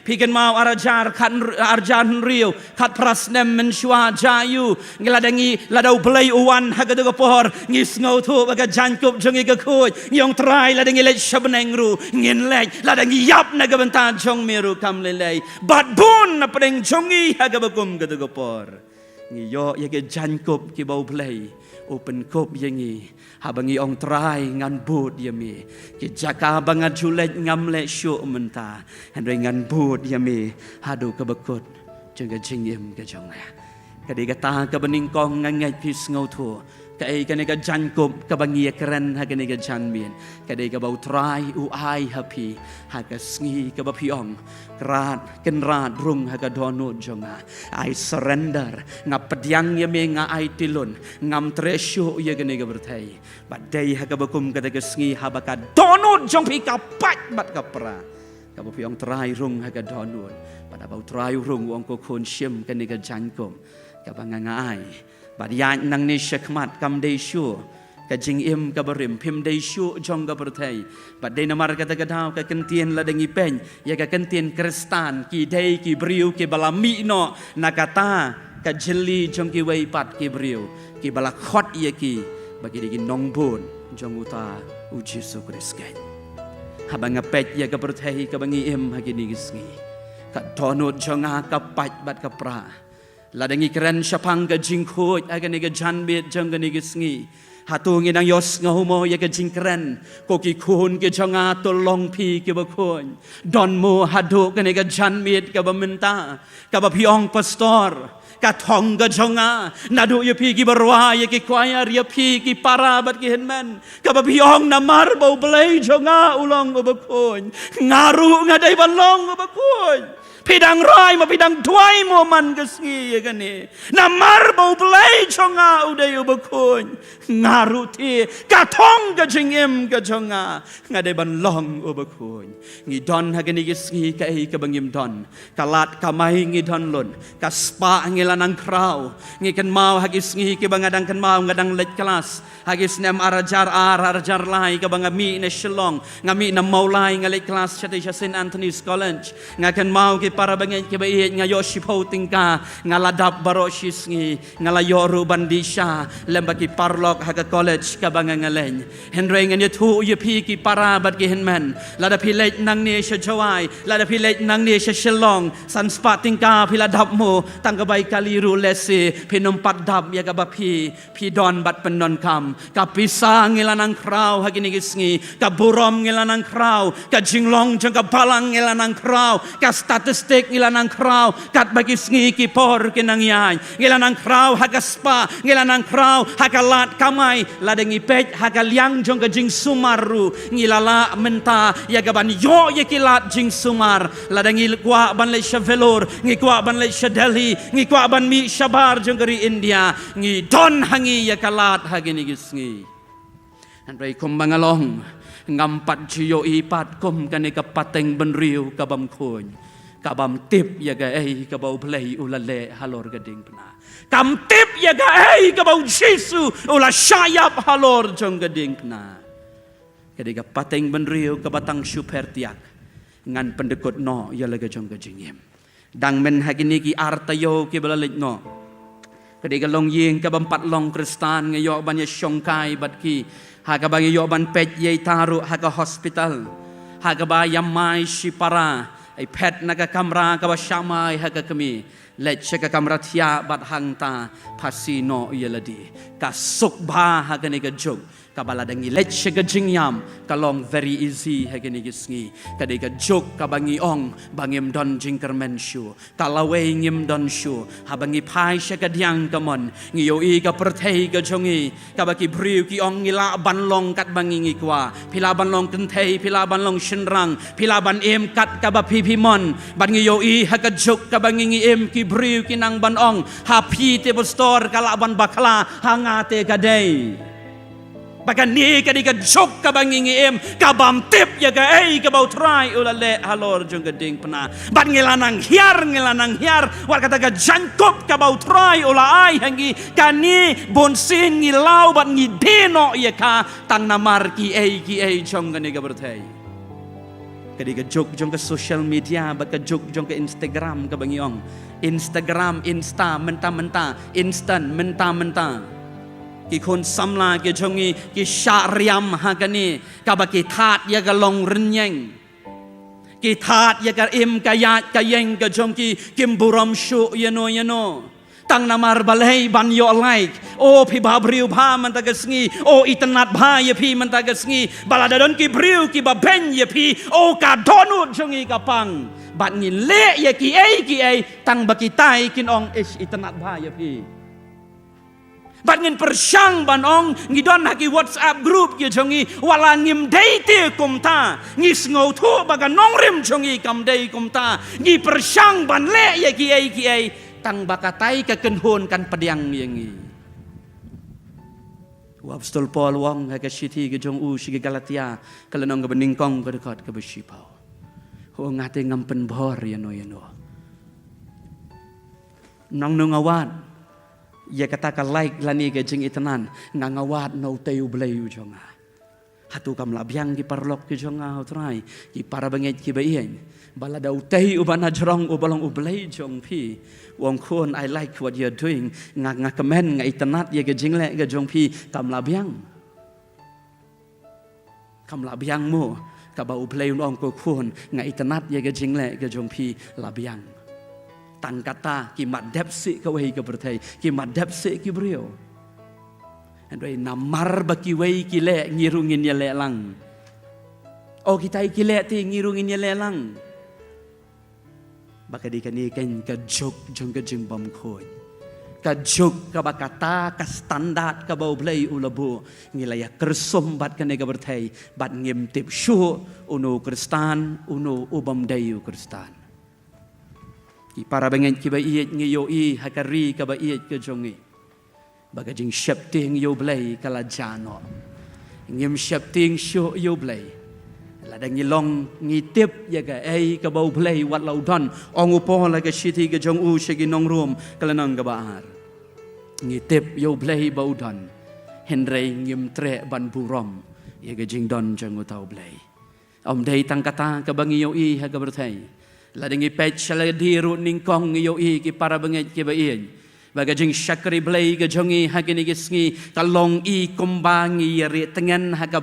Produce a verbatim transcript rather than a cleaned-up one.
Phi kynmaw ar hajar khat, ar hajar hynriew, khatphra snem mynshuwa jia aiu, ngi lada ngi, lada U Blei u wan ha katu ka por, ngi sngewthuh ba ka jaiñkup jong ngi ka khuid, ngi ong Trai lada ngi leit sha bneng ruh, ngin leit, lada ngi ïap na ka bynta jong me ruh kam lei lei. Bad bun na pdeng jong ngi ha kaba kum katu ka por. Ngi ïoh ïa ki jaiñkup kiba U Blei u pynkup ïa ngi. Haba ngi ong Trai ngan bud ïa me. Ki jaka ba nga ju leit ngam leh shuh mynta. Hynrei ngan bud ïa me haduh kaba kut jong ka jingim ka jong nga. Ka dei kata kaba nyngkong nga ngeit phi sngewthuh. Kaei kane ka jaiñkup kaba ngi ïakren ha kane ka janmiet. Ka dei kaba U Trai u ai ha phi ha ka sngi kaba phi ong, Kynrad, Kynrad rung ha ka dohnud jong nga. I surrender. Nga pdiang ïa me, nga aiti lun. Ngam treh shuh ïa kane ka pyrthei. Bad dei ha kaba kum kata ka sngi haba ka dohnud jong phi ka pait bad ka pra, kaba phi ong Trai rung ha ka dohnud. Bad haba U Trai u rung u ong ko khun shim kane ka jaiñkup kaba nga, nga ai. Bad ïaid nangne shakhmat kam dei shuh ka jingim kaba rim, phim dei shuh jong ka pyrthei. Bad dei namar kata ka daw ka ktien lada ngi peit ïa ka ktien Khristan, ki dei ki briew kiba la mih noh na kata ka jylli jong kiwei pat ki briew, kiba la khot ïa ki ba ki dei ki nongbud jong uta U Jisu Khrist. Haba nga peit ïa ka pyrthei kaba ngi im ha kine ki sngi, ka dohnud jong nga ka pait bad ka pra. Lada ngi kren shaphang ka jingkhuid ha kane ka janmiet jong kane ka sngi, hato ngi nang ïohsngew mo ïa ka jingkren, ko ki khun ki jong nga, to long phi kiba khuid? Don mo haduh kane ka janmiet kaba mynta kaba phi ong Pastor, ka thong ka jong nga, naduh ïa phi kiba rwai ïa ki choir, ïa phi ki para bad ki hynmen, kaba phi ong namar ba U Blei jong nga u long uba khuid, nga ruh nga dei ban long uba khuid. Phi dang rai mo, phi dang duwai mo man ka sngi ïa kane? Namar ba U Blei jong nga u dei uba khuid, nga ruh te ka thong ka jingim ka jong nga, nga dei ban long uba khuid. Ngi don ha kane ka sngi kaei kaba ngim don? Ka lad kamai ngi don lut, ka spah ngi la nang khraw. Ngi kynmaw ha ki sngi kiba nga dang kynmaw nga dang leit klas, ha ki snem ar hajar ar, ar hajar lai, kaba nga mih na Shillong, nga mih na Mawlai, nga leit klas shatei sha Saint Anthony's College. Nga kynmaw ki para bangeit kiba ïeit, nga ïoh shiphew tyngka, nga la dap baroh shi sngi, nga la ïoh ruh ban dih sha lem bad ki paralok ha ka college kaba nga, nga leit. Hynrei ngan ïathuh ïa phi ki para bad ki hynmen, lada phi leit nangne sha Jowai, lada phi leit nangne sha Shillong, san spah tyngka phi la dap mo, tang ka bai kali ruh lehse phin ym pat dap ïa kaba phi phi don bad pyndonkam. Ka pisa ngi la nang khraw ha kine ki sngi, ka burom ngi la nang khraw, ka jinglong jong ka balang ngi la nang khraw, ka statistik ngi la nang khraw, katba ki sngi ki por ki nang ïaid. Ngi la nang khraw ha ka spah, ngi la nang khraw ha ka lad kamai. Lada ngi peit ha ka liang jong ka jingsumar ruh, ngi la lah mynta ïa kaban ïoh ïa ki lad jingsumar. Lada ngi kwah ban leit sha Vellore, ngi kwah ban leit sha Delhi, ngi kwah ban mih shabar jong ka ri India, ngi don ha ngi ïa ka lad ha kine ki sngi. Hynrei kumba nga long, ngam pat ju ïohi pat kum kane ka pateng bynriew kabym khuid, kabym tip ïa kaei kaba U Blei u la leh halor ka diengphna, kam tip ïa kaei kaba U Jisu u la shah ïap halor jong ka diengphna. Ka dei ka pateng bynriew kaba tang shu pher tiak, ngan pyndykut noh ïa la ka jong ka jingim. Dang myn ha kine ki ar taïew kiba la leit noh, ka dei ka longïing kabym pat long Khristan, nga ïoh ban ïa shongkai bad ki, ha kaba nga ïoh ban peit ïa ita ruh ha ka hospital, ha kaba ïa mai shipara, ai phet na ka kamra kaba shah mai ha ka kmie, leit sha ka kamra thiah bad hangta phasi noh ïa lade. Ka suk bha ha kane ka juk, kaba lada ngi leit sha ka jingïam, ka long very easy ha kine ki sngi. Ka dei ka juk kaba ngi ong ba ngim don jingkyrmen shuh, ka lawei ngim don shuh. Haba ngi phai sha ka diang kamon, ngi ïohi ka pyrthei ka jong ngi, kaba ki briew ki ong ngi lah ban long katba ngi ngi kwah. Phi lah ban long kynthei, phi lah ban long shynrang, phi lah ban im kat kaba phi phi mon. Bad ngi ïohi ha ka juk kaba ngi ngi im, ki briew ki nang ban ong, ha phi te Pastor ka lah ban bakla, ha nga te ka dei. Ba kane ka dei ka juk kaba ngi ngi im, kabym tip ïa kaei kaba U Trai u la leh halor jong ka diengphna. Bad ngi la nang hiar, ngi la nang hiar, wat kata ka jaiñkup kaba U Trai u la ai ha ngi, kane bunsien ngi law bad ngi die noh ïa ka, tang namar kiei kiei jong kane ka pyrthei. Ka dei ka juk jong ka social media bad ka juk jong ka Instagram kaba ngi ong. Instagram, Insta, mynta-mynta, instant, mynta-mynta. Ki khun samla ki jong ngi ki shah riam ha kane, kaba ki thad ïa ka long rynïeng. Ki thad ïa ka im ka ïaid ka ïeng ka jong ki, kim burom shuh ïano ïano. Tang namar balei? Ban ïoh like. O phi bhabriew bha mynta ka sngi, o itynnad bha ïa phi mynta ka sngi. Ba lada don ki briew kiba beiñ ïa phi, o ka dohnud jong ngi ka pang. Bad ngin leh ïa kiei kiei tang ba kitai kin ong, ish, itynnad bha ïa phi. Bad ngin pyrshang ban ong, ngi don ha ki WhatsApp group ki jong ngi, wat la ngim dei te kumta. Ngi sngewthuh ba ka nongrim jong ngi kam dei kumta. Ngi pyrshang ban leh ïa kiei kiei tang ba katai ka kynhun kan pdiang ïa ngi. U Apostol Paul u ong ha ka shithi ka jong u sha ki Galatia, ka lynnong kaba nyngkong, ka dkhot kaba shiphew. U ong, nga te ngam pynbor ïano ïano. Nangno nga wad ïa kata ka like lane ka jingitynnad? Nga, nga wad na utei U Blei u jong nga. Hato kam lah biang, ki paralok ki jong nga ha U Trai, ki para bangeit kiba ïeit, ba lada utei uba na jrong uba long U Blei jong phi u ong, khun, I like what you're doing, nga, nga kmen, nga itynnad ïa ka jingleh ka jong phi, kam lah biang? Kam lah biang mo? Kaba U Blei un ong, ko khun, nga itynnad ïa ka jingleh ka jong phi, la biang. Tang kata, kim dep seh kawei ka pyrthei, kim dep seh ki briew. Hynrei namar ba kiwei ki leh, ngi ruh ngin ïaleh lang. O kitai ki leh te, ngi ruh ngin ïaleh lang. Ba ka dei kane keiñ ka juk jong ka jingbymkhuid. Ka juk kaba kata ka standard kaba U Blei u la buh, ngi la ïa kyrsum bad kane ka pyrthei, bad ngim tip shuh uno u Khristan, uno u bym dei u Khristan. Ki para bangeit kiba ïeit, ngi ïohi ha ka ri kaba ïeit ka jong ngi, ba ka jingsheptieng ïa U Blei ka la jah noh. Ngim sheptieng shuh ïa U Blei. Lada ngi long ngi tip ïa kaei kaba U Blei wat la u don. Ong u Paul ha ka shithi ka jong u sha ki nong Rom, ka lynnong kaba ar. Ngi tip ïa U Blei ba u don, hynrei ngim treh ban burom ïa ka jingdon jong uta U Blei. Ym dei tang kata kaba ngi ïohi ha ka pyrthei. Lada ngi peit sha lade ruh nyngkong, ngi ïohi, ki para bangeit kiba ïeit, ba ka jingshakri Blei ka jong ngi ha kine ki sngi ka long i kumba ngi ïa rieh tngen ha ka